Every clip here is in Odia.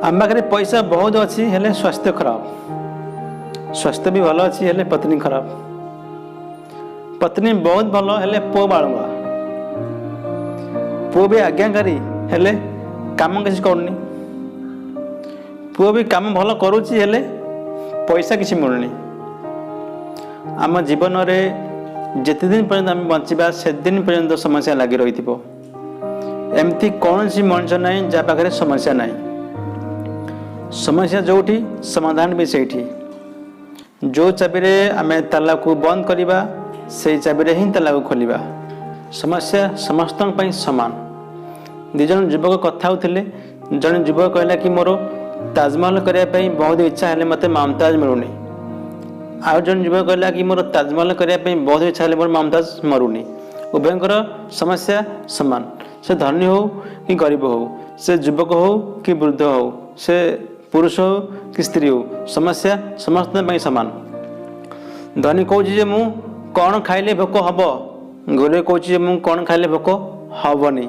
ଆମ ପାଖରେ ପଇସା ବହୁତ ଅଛି, ହେଲେ ସ୍ୱାସ୍ଥ୍ୟ ଖରାପ। ସ୍ୱାସ୍ଥ୍ୟ ବି ଭଲ ଅଛି, ହେଲେ ପତ୍ନୀ ଖରାପ। ପତ୍ନୀ ବହୁତ ଭଲ, ହେଲେ ପୁଅ ବାଳୁଙ୍ଗା। ପୁଅ ବି ଆଜ୍ଞାକାରୀ, ହେଲେ କାମ କିଛି କରୁନି। ପୁଅ ବି କାମ ଭଲ କରୁଛି, ହେଲେ ପଇସା କିଛି ମିଳୁନି। ଆମ ଜୀବନରେ ଯେତେ ଦିନ ପର୍ଯ୍ୟନ୍ତ ଆମେ ବଞ୍ଚିବା, ସେଦିନ ପର୍ଯ୍ୟନ୍ତ ସମସ୍ୟା ଲାଗି ରହିଥିବ। ଏମିତି କୌଣସି ମଣିଷ ନାହିଁ ଯାହା ପାଖରେ ସମସ୍ୟା ନାହିଁ। ସମସ୍ୟା ଯେଉଁଠି, ସମାଧାନ ବି ସେଇଠି। ଯେଉଁ ଚାବିରେ ଆମେ ତାଲାକୁ ବନ୍ଦ କରିବା, ସେଇ ଚାବିରେ ହିଁ ତାଲାକୁ ଖୋଲିବା। ସମସ୍ୟା ସମସ୍ତଙ୍କ ପାଇଁ ସମାନ। ଦୁଇ ଜଣ ଯୁବକ କଥା ହେଉଥିଲେ। ଜଣେ ଯୁବକ କହିଲା କି ମୋର ତାଜମହଲ କରିବା ପାଇଁ ବହୁତ ଇଚ୍ଛା, ହେଲେ ମୋତେ ମମତାଜ ମିଳୁନି। ଆଉ ଜଣେ ଯୁବକ କହିଲା କି ମୋର ତାଜମହଲ କରିବା ପାଇଁ ବହୁତ ଇଚ୍ଛା, ହେଲେ ମୋର ମମତାଜ ମରୁନି। ଉଭୟଙ୍କର ସମସ୍ୟା ସମାନ। ସେ ଧନୀ ହଉ କି ଗରିବ ହଉ, ସେ ଯୁବକ ହଉ କି ବୃଦ୍ଧ ହଉ, ସେ ପୁରୁଷ ହଉ କି ସ୍ତ୍ରୀ ହଉ, ସମସ୍ୟା ସମସ୍ତଙ୍କ ପାଇଁ ସମାନ। ଧନୀ କହୁଛି ଯେ ମୁଁ କ'ଣ ଖାଇଲେ ଭୋକ ହବ। ଗରିବ କହୁଛି ଯେ ମୁଁ କ'ଣ ଖାଇଲେ ଭୋକ ହବନି।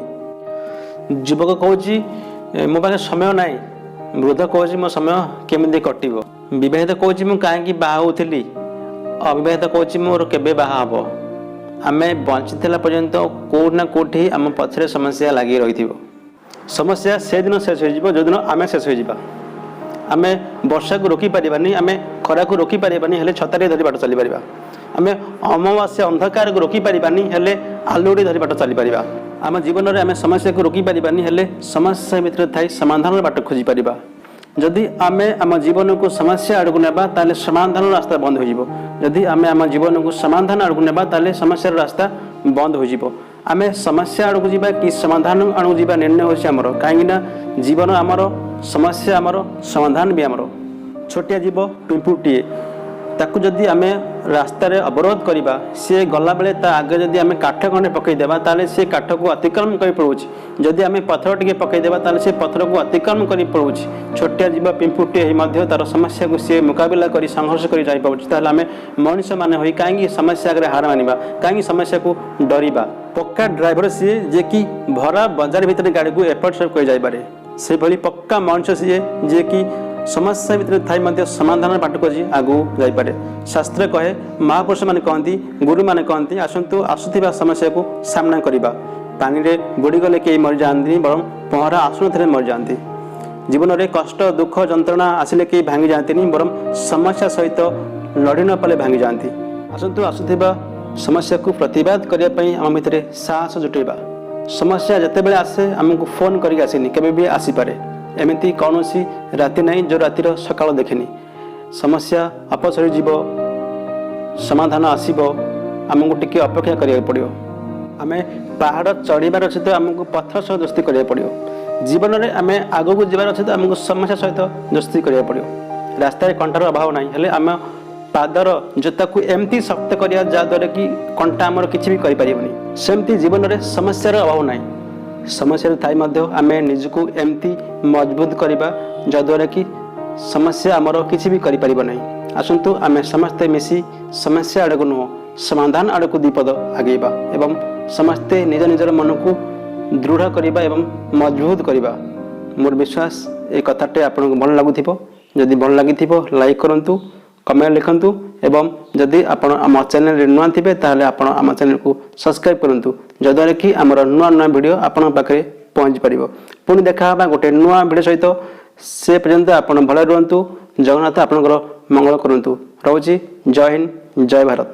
ଯୁବକ କହୁଛି, ମୋ ପାଖରେ ସମୟ ନାହିଁ। ବୃଦ୍ଧ କହୁଛି, ମୋ ସମୟ କେମିତି କଟିବ? ବିବାହିତ କହୁଛି, ମୁଁ କାହିଁକି ବାହା ହେଉଥିଲି? ଅବିବାହିତ କହୁଛି, ମୋର କେବେ ବାହା ହବ? ଆମେ ବଞ୍ଚିଥିଲା ପର୍ଯ୍ୟନ୍ତ କେଉଁଠି ନା କେଉଁଠି ଆମ ପଛରେ ସମସ୍ୟା ଲାଗି ରହିଥିବ। ସମସ୍ୟା ସେଦିନ ଶେଷ ହୋଇଯିବ, ଯେଉଁଦିନ ଆମେ ଶେଷ ହୋଇଯିବା। ଆମେ ବର୍ଷାକୁ ରୋକିପାରିବାନି, ଆମେ ଖରାକୁ ରୋକିପାରିବାନି, ହେଲେ ଛତାରେ ଧରି ବାଟ ଚାଲିପାରିବା। ଆମେ ଅମାବାସ୍ୟା ଅନ୍ଧକାରକୁ ରୋକିପାରିବାନି, ହେଲେ ଆଲୁଅଟି ଧରି ବାଟ ଚାଲିପାରିବା। ଆମ ଜୀବନରେ ଆମେ ସମସ୍ୟାକୁ ରୋକିପାରିବାନି, ହେଲେ ସମସ୍ୟା ଭିତରେ ଥାଇ ସମାଧାନର ବାଟ ଖୋଜିପାରିବା। ଯଦି ଆମେ ଆମ ଜୀବନକୁ ସମସ୍ୟା ଆଡ଼କୁ ନେବା, ତାହେଲେ ସମାଧାନର ରାସ୍ତା ବନ୍ଦ ହୋଇଯିବ। ଯଦି ଆମେ ଆମ ଜୀବନକୁ ସମାଧାନ ଆଡ଼କୁ ନେବା, ତାହେଲେ ସମସ୍ୟାର ରାସ୍ତା ବନ୍ଦ ହୋଇଯିବ। ଆମେ ସମସ୍ୟା ଆଡ଼କୁ ଯିବା କି ସମାଧାନ ଆଡ଼କୁ ଯିବା, ନିର୍ଣ୍ଣୟ ହେଉଛି ଆମର। କାହିଁକି ନା ଜୀବନ ଆମର, ସମସ୍ୟା ଆମର, ସମାଧାନ ବି ଆମର। ଛୋଟିଆ ଜୀବ ପିମ୍ପୁଡ଼ିଟିଏ, ତାକୁ ଯଦି ଆମେ ରାସ୍ତାରେ ଅବରୋଧ କରିବା, ସିଏ ଗଲାବେଳେ ତା ଆଗରେ ଯଦି ଆମେ କାଠ ଖଣ୍ଡେ ପକାଇଦେବା, ତାହେଲେ ସେ କାଠକୁ ଅତିକ୍ରମ କରି ପଳାଉଛି। ଯଦି ଆମେ ପଥର ଟିକେ ପକାଇଦେବା, ତାହେଲେ ସେ ପଥରକୁ ଅତିକ୍ରମ କରି ପଳାଉଛି। ଛୋଟିଆ ଜୀବ ପିମ୍ପୁଡ଼ିଟିଏ ହେଇ ମଧ୍ୟ ତାର ସମସ୍ୟାକୁ ସିଏ ମୁକାବିଲା କରି, ସଂଘର୍ଷ କରି ଯାଇପାରୁଛି। ତାହେଲେ ଆମେ ମଣିଷମାନେ ହୋଇ କାହିଁକି ସମସ୍ୟା ଆଗରେ ହାର ମାନିବା? କାହିଁକି ସମସ୍ୟାକୁ ଡରିବା? ପକ୍କା ଡ୍ରାଇଭର ସିଏ, ଯିଏକି ଭରା ବଜାର ଭିତରେ ଗାଡ଼ିକୁ ଏପଟ ସେପଟ କରି ଯାଇପାରେ। ସେଭଳି ପକ୍କା ମଣିଷ ସିଏ, ଯିଏକି ସମସ୍ୟା ଭିତରେ ଥାଇ ମଧ୍ୟ ସମାଧାନର ବାଟ ଖୋଜି ଆଗକୁ ଯାଇପାରେ। ଶାସ୍ତ୍ର କହେ, ମହାପୁରୁଷମାନେ କହନ୍ତି, ଗୁରୁମାନେ କହନ୍ତି, ଆସନ୍ତୁ ଆସୁଥିବା ସମସ୍ୟାକୁ ସାମ୍ନା କରିବା। ପାଣିରେ ବୁଡ଼ିଗଲେ କେହି ମରିଯାଆନ୍ତିନି, ବରଂ ପହଁରା ଆସୁନଥିଲେ ମରିଯାଆନ୍ତି। ଜୀବନରେ କଷ୍ଟ, ଦୁଃଖ, ଯନ୍ତ୍ରଣା ଆସିଲେ କେହି ଭାଙ୍ଗି ଯାଆନ୍ତିନି, ବରଂ ସମସ୍ୟା ସହିତ ଲଢ଼ି ନ ପାରିଲେ ଭାଙ୍ଗି ଯାଆନ୍ତି। ଆସନ୍ତୁ ଆସୁଥିବା ସମସ୍ୟାକୁ ପ୍ରତିବାଦ କରିବା ପାଇଁ ଆମ ଭିତରେ ସାହସ ଜୁଟେଇବା। ସମସ୍ୟା ଯେତେବେଳେ ଆସେ, ଆମକୁ ଫୋନ୍ କରିକି ଆସେନି, କେବେ ବି ଆସିପାରେ। ଏମିତି କୌଣସି ରାତି ନାହିଁ ଯେଉଁ ରାତିର ସକାଳ ଦେଖିନି। ସମସ୍ୟା ଅପସରି ଯିବ, ସମାଧାନ ଆସିବ, ଆମକୁ ଟିକେ ଅପେକ୍ଷା କରିବାକୁ ପଡ଼ିବ। ଆମେ ପାହାଡ଼ ଚଢ଼ିବାର ଅଛି ତ ଆମକୁ ପଥର ସହ ଦୋସ୍ତି କରିବାକୁ ପଡ଼ିବ। ଜୀବନରେ ଆମେ ଆଗକୁ ଯିବାର ଅଛି ତ ଆମକୁ ସମସ୍ୟା ସହିତ ଦୋସ୍ତି କରିବାକୁ ପଡ଼ିବ। ରାସ୍ତାରେ କଣ୍ଟାର ଅଭାବ ନାହିଁ, ହେଲେ ଆମ ପାଦର ଜୋତାକୁ ଏମିତି ଶକ୍ତ କରିବା, ଯାହାଦ୍ୱାରା କି କଣ୍ଟା ଆମର କିଛି ବି କରିପାରିବନି। ସେମିତି ଜୀବନରେ ସମସ୍ୟାର ଅଭାବ ନାହିଁ। ସମସ୍ୟାରେ ଥାଇ ମଧ୍ୟ ଆମେ ନିଜକୁ ଏମିତି ମଜବୁତ କରିବା, ଯାହାଦ୍ୱାରା କି ସମସ୍ୟା ଆମର କିଛି ବି କରିପାରିବ ନାହିଁ। ଆସନ୍ତୁ ଆମେ ସମସ୍ତେ ମିଶି ସମସ୍ୟା ଆଡ଼କୁ ନୁହଁ, ସମାଧାନ ଆଡ଼କୁ ଦୁଇ ପଦ ଆଗେଇବା ଏବଂ ସମସ୍ତେ ନିଜ ନିଜର ମନକୁ ଦୃଢ଼ କରିବା ଏବଂ ମଜବୁତ କରିବା। ମୋର ବିଶ୍ୱାସ, ଏ କଥାଟି ଆପଣଙ୍କୁ ଭଲ ଲାଗୁଥିବ। ଯଦି ଭଲ ଲାଗିଥିବ, ଲାଇକ୍ କରନ୍ତୁ, କମେଣ୍ଟ ଲେଖନ୍ତୁ ଏବଂ ଯଦି ଆପଣ ଆମ ଚ୍ୟାନେଲରେ ନୂଆ ଥିବେ, ତାହେଲେ ଆପଣ ଆମ ଚ୍ୟାନେଲକୁ ସବସ୍କ୍ରାଇବ୍ କରନ୍ତୁ, ଯଦ୍ୱାରା କି ଆମର ନୂଆ ନୂଆ ଭିଡ଼ିଓ ଆପଣଙ୍କ ପାଖରେ ପହଞ୍ଚି ପାରିବ। ପୁଣି ଦେଖା ହେବା ଗୋଟେ ନୂଆ ଭିଡ଼ିଓ ସହିତ। ସେ ପର୍ଯ୍ୟନ୍ତ ଆପଣ ଭଲରେ ରୁହନ୍ତୁ। ଜଗନ୍ନାଥ ଆପଣଙ୍କର ମଙ୍ଗଳ କରନ୍ତୁ। ରହୁଛି। ଜୟ ହିନ୍ଦ, ଜୟ ଭାରତ।